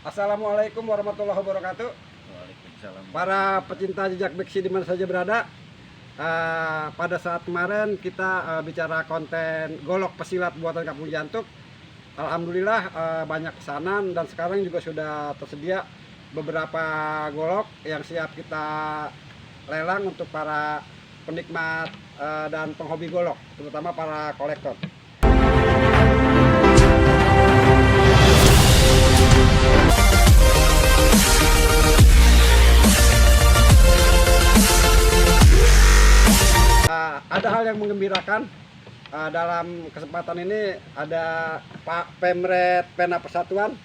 Assalamualaikum warahmatullahi wabarakatuh. Waalaikumsalam. Para pecinta jejak beksi di mana saja berada. Pada saat kemarin kita bicara konten golok pesilat buatan Kampung Jantuk. Alhamdulillah banyak pesanan dan sekarang juga sudah tersedia beberapa golok yang siap kita lelang untuk para penikmat dan penghobi golok, terutama para kolektor. Ada hal yang menggembirakan dalam kesempatan ini. Ada Pak Pemret Pena Persatuan,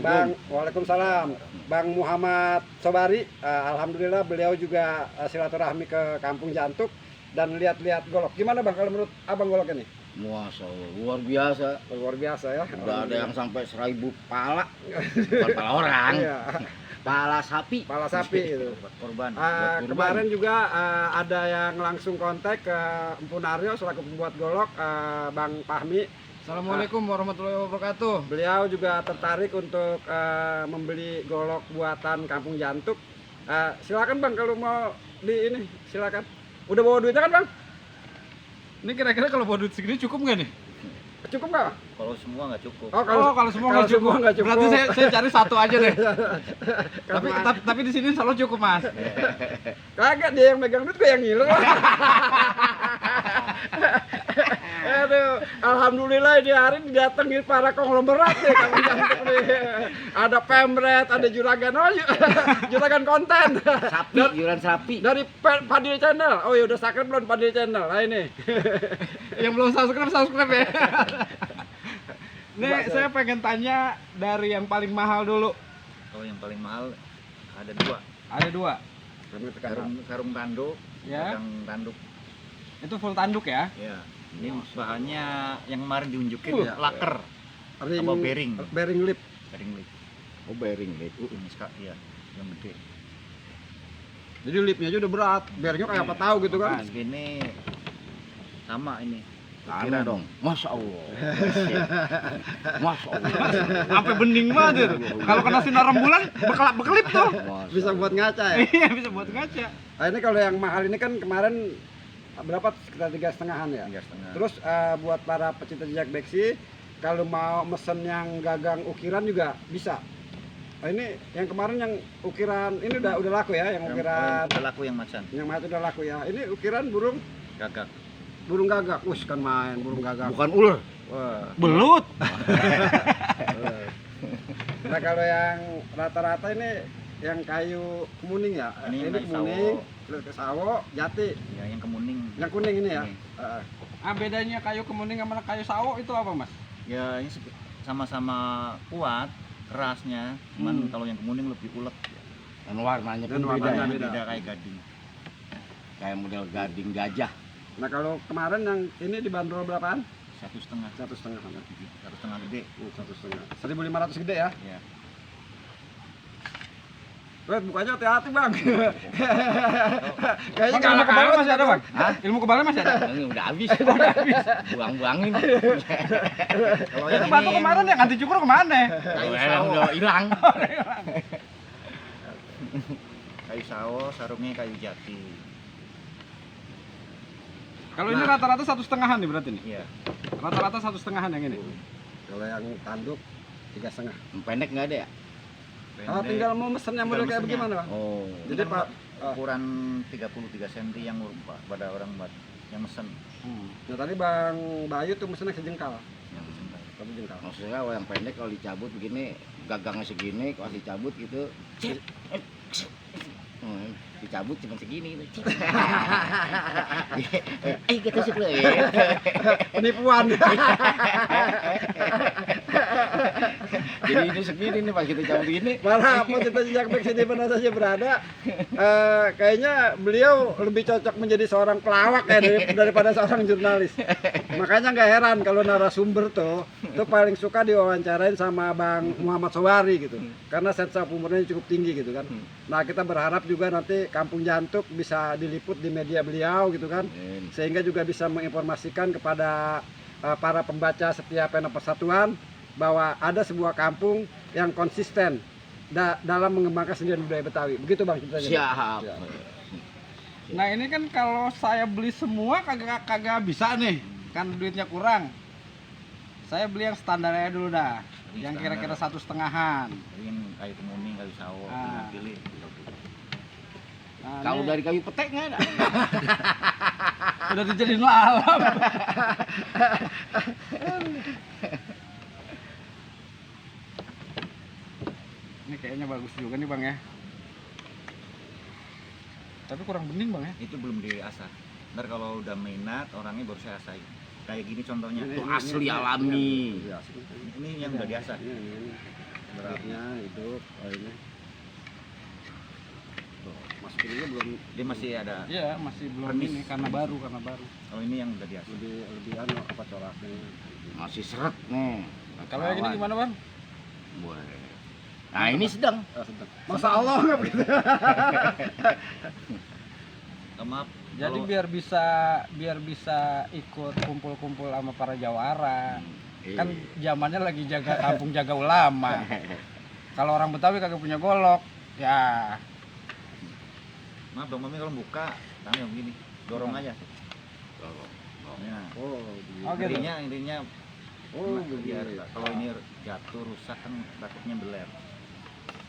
Bang, waalaikumsalam, Bang Muhammad Sobari. Alhamdulillah beliau juga silaturahmi ke Kampung Jantuk dan lihat-lihat golok. Gimana Bang kalau menurut Abang golok ini? Masya Allah, luar biasa. Luar biasa ya. Udah ada yang sampai 1000 pala, bukan pala orang, Iya. pala sapi. Pala sapi itu. Buat korban. Kemarin juga ada yang langsung kontak ke Empu Naryo selaku pembuat golok, Bang Fahmi. Assalamualaikum warahmatullahi wabarakatuh. Beliau juga tertarik untuk membeli golok buatan Kampung Jantuk. Silakan Bang kalau mau di ini, silakan. Udah bawa duitnya kan Bang? Ini kira-kira kalau bawa duit segini cukup nggak nih? Cukup nggak? Kalau semua nggak cukup. Oh, Kalau semua nggak cukup. nggak cukup. Berarti saya cari satu aja deh. Karena- tapi di sini selalu cukup mas. Kagak, dia yang megang duit, gue yang ngiler. Aduh, alhamdulillah di hari didatengin para konglomerat ya Kampung Jantuk nih. Ada Pemret, ada Juragan, Juragan konten. Sapi, jualan sapi. Dari Padil Channel. Oh ya udah subscribe belum Padil Channel? Nah ini. Yang belum subscribe ya. Nih saya pengen tanya dari yang paling mahal dulu. Oh, yang paling mahal ada dua. Ada dua. Sarung tanduk, Ya. sarung tanduk. Itu full tanduk ya. Ya. Ini bahannya yang kemarin diunjukin ya, Ya. laker, Ring, sama bearing. bearing lip. bearing lip. Oh bearing lip. Ini ya, yang gede. Jadi lipnya aja udah berat, bearingnya kayak apa tahu gitu kan? Segini sama ini. Aneh dong, Masya Allah. Masya Allah. Sampai bening banget. Kalau kena sinar rembulan bekelip tuh. Bisa buat ngaca ya. Iya bisa buat ngaca. Nah, ini kalau yang mahal ini kan kemarin berapa, sekitar 3,5-an ya. 3,5. Terus buat para pecinta jejak beksi, kalau mau mesen yang gagang ukiran juga bisa. Nah, ini yang kemarin yang ukiran ini udah laku ya, yang ukiran udah laku yang macan. yang mati udah laku ya. Ini ukiran burung Gagak. gagak. Kan main burung gagak. Bukan ular. Wah. Belut. Nah kalau yang rata-rata ini yang kayu kemuning ya. Ini kayu kemuning, ke sawo, jati. Ya, yang kemuning. Yang kuning ini ya. Ini. Bedanya kayu kemuning sama kayu sawo itu apa mas? Ya, ini sama-sama kuat kerasnya, cuman kalau yang kemuning lebih ulet. Dan warnanya Dan pun beda. warnanya Ya. beda. Beda kayak gading. Kayak model gading gajah. Nah kalau kemarin yang ini dibanderol berapaan? 1,5. 1,5. 1,5 gede. 1,5. 1.500 gede ya. Ya. Wait, bukanya hati-hati bang. Kayaknya Bang, ilmu kebal masih ada bang? Hah? Ilmu kebal masih ada? Ini udah habis. Buang-buangin. Kalau Itu batu kemarin yang anti cukur kemana? kayu Yang sawo. udah hilang. Kayu sawo, sarungnya kayu jati. Kalau ini Nah. rata-rata 1,5-an nih berarti nih? Iya. Rata-rata 1,5-an yang ini? Kalau yang tanduk 3,5. Pendek nggak ada ya? Kalau tinggal mau mesennya model kayak mesennya. bagaimana bang? Oh. Jadi Pak, ukuran 33 cm yang pada orang buat yang mesen. nah tadi Bang Bayu tuh mesennya sejengkal. Yang disentai. Satu jengkal. Maksudnya kalau yang pendek kalau dicabut begini, gagangnya segini, kalau dicabut gitu, dicabut cuma segini gitu. Kita suka ya. Penipuan. Jadi ini segini nih pas kita cabut gini. Para pecinta jejak beksi di mana saja berada, kayaknya beliau lebih cocok menjadi seorang pelawak ya daripada seorang jurnalis. Makanya nggak heran kalau narasumber tuh paling suka diwawancarain sama Bang Muhammad Sobari gitu, karena sense of humornya cukup tinggi gitu kan. Nah kita berharap juga nanti Kampung Jantuk bisa diliput di media beliau gitu kan, sehingga juga bisa menginformasikan kepada para pembaca setiap Pena Persatuan bahwa ada sebuah kampung yang konsisten dalam mengembangkan seni dan budaya Betawi. Begitu Bang ceritanya. Siap. Siap. Nah ini kan kalau saya beli semua kagak bisa nih, kan duitnya kurang. Saya beli yang standarnya dulu dah, Ini yang standar. kira-kira 1,5-an. Mungkin kayu kemuning, kayu sawo, Ah. pilih. Nah, Kalau ini dari kayu petek nggak ada. udah dijadiin lalam. Ini kayaknya bagus juga nih Bang ya. Tapi kurang bening Bang ya. Itu belum diasah. Ntar kalau udah minat, orangnya baru saya asahin. Kayak gini contohnya. Itu asli alami. Iya, asli. Ini yang udah diasah. Ini beratnya hidup, ini. Tuh, masukin ini belum Dia masih ada. Iya, masih belum Permis. ini karena baru. Kalau ini yang udah diasah. lebih anu apa coraknya. Masih seret nih. Kalau yang ini gimana Bang? Boleh. Nah ini sedang. Sedang. Masa Allah nggak begitu. Maaf. Jadi kalau- biar bisa ikut kumpul-kumpul sama para jawara. Iya. Kan zamannya lagi jaga kampung jaga ulama. Kalau orang Betawi kagak punya golok, ya maaf Bang Mami kalau buka tangan yang begini. Dorong aja. Nah, Oh, Oh, gitu. intinya Oh, biar begitu. kalau ini jatuh rusak kan takutnya beler.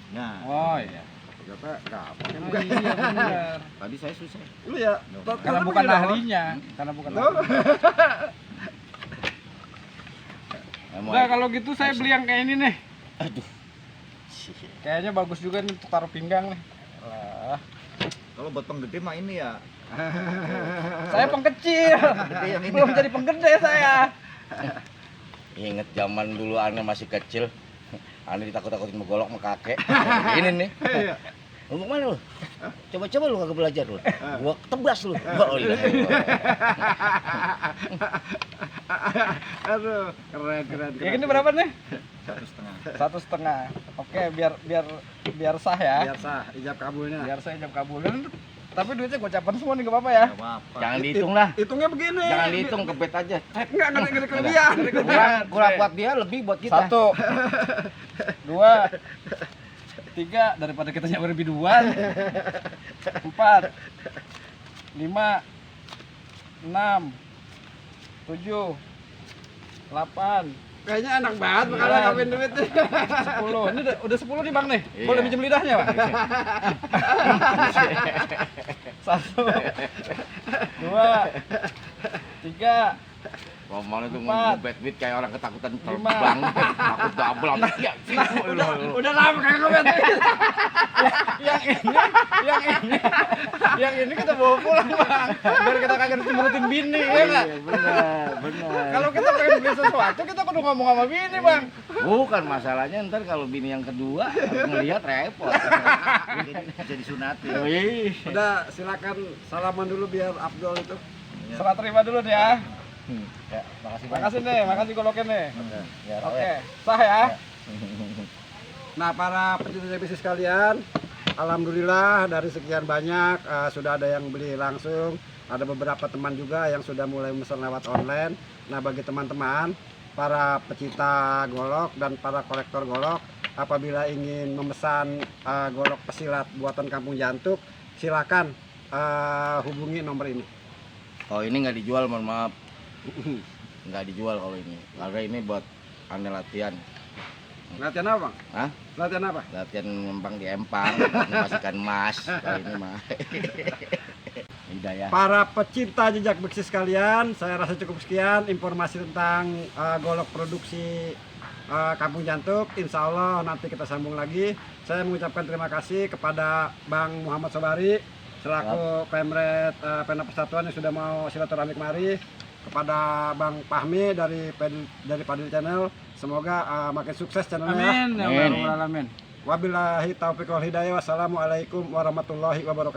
Nah, oh iya. Ternyata gampang. Oh, iya benar. Tadi saya susah. Lu ya. Karena bukan ahlinya, karena bukan ahlinya. Nah, kalau gitu saya beli yang kayak ini nih. Aduh. Kayaknya bagus juga nih untuk taruh pinggang nih. Lah, kalau buat penggede mah ini ya. saya pengkecil. yang ini. Belum jadi penggede saya. Ingat zaman dulu Ane masih kecil. Ane ditakut-takutin sama golok sama kakek. Ini nih. Iya. Lu mau kemana lu? Coba-coba lu kagak belajar lu. Gua tebas lu. Oh, iya. Aduh, keren. Yang ini berapa nih? 1,5. 1,5. Oke, biar sah ya. Biar sah, ijab kabulnya. Biar saya jam kabulin. Tapi duitnya gocapan semua nih, gak apa-apa ya. Gak apa-apa. Jangan dihitung lah. Hitungnya begini. Jangan dihitung, kebet aja. Enggak kelebihan. Kurang buat dia, lebih buat kita. 1 2 3 daripada kita nyawer biduan. 4 5 6 7 8 Kayaknya enak banget makanya kawin duit. 10. Ini udah 10 nih Bang nih. Iya. Boleh minjem lidahnya, Bang? 1 2 3 Ngomong itu Empat. ngebet duit kayak orang ketakutan Lima. terbang. Takut double sama dia. Udah lama kagak kawin. yang ini kita bawa pulang, Bang. Biar kita kagak dicemurutin bini, ya enggak? Benar. Kalau kita pengen beli sesuatu, kita kudu ngomong sama bini, Bang. Bukan masalahnya ntar kalau bini yang kedua harus ngelihat repot. Jadi sunatin. Wih. Udah silakan salaman dulu biar Abdul itu. Serah terima dulu nih ya. Ya, makasih. Makasih nih, makasih goloknya nih. Ya, Oke, sah ya. Nah, para pecinta bisnis sekalian, alhamdulillah dari sekian banyak sudah ada yang beli langsung, ada beberapa teman juga yang sudah mulai pesan lewat online. Nah, bagi teman-teman, para pecinta golok dan para kolektor golok, apabila ingin memesan golok pesilat buatan Kampung Jantuk, silakan hubungi nomor ini. Oh, ini nggak dijual, mohon maaf. Nggak dijual kalau ini. Karena ini buat Anda latihan. Latihan apa, Bang? Hah? Latihan apa? Latihan ngempang di empang, memastikan emas. Kalau ini mah. Hidayah. Para pecinta jejak bisnis sekalian, saya rasa cukup sekian informasi tentang golok produksi Kampung Jantuk. Insya Allah nanti kita sambung lagi. Saya mengucapkan terima kasih kepada Bang Muhammad Sobari selaku Pemret Pena Persatuan yang sudah mau silaturahmi kemari, kepada Bang Fahmi dari Padil Channel. Semoga makin sukses channelnya. Amin ya Amin. rabbal alamin. Wabillahi taufiq wal hidayah. Wassalamualaikum warahmatullahi wabarakatuh.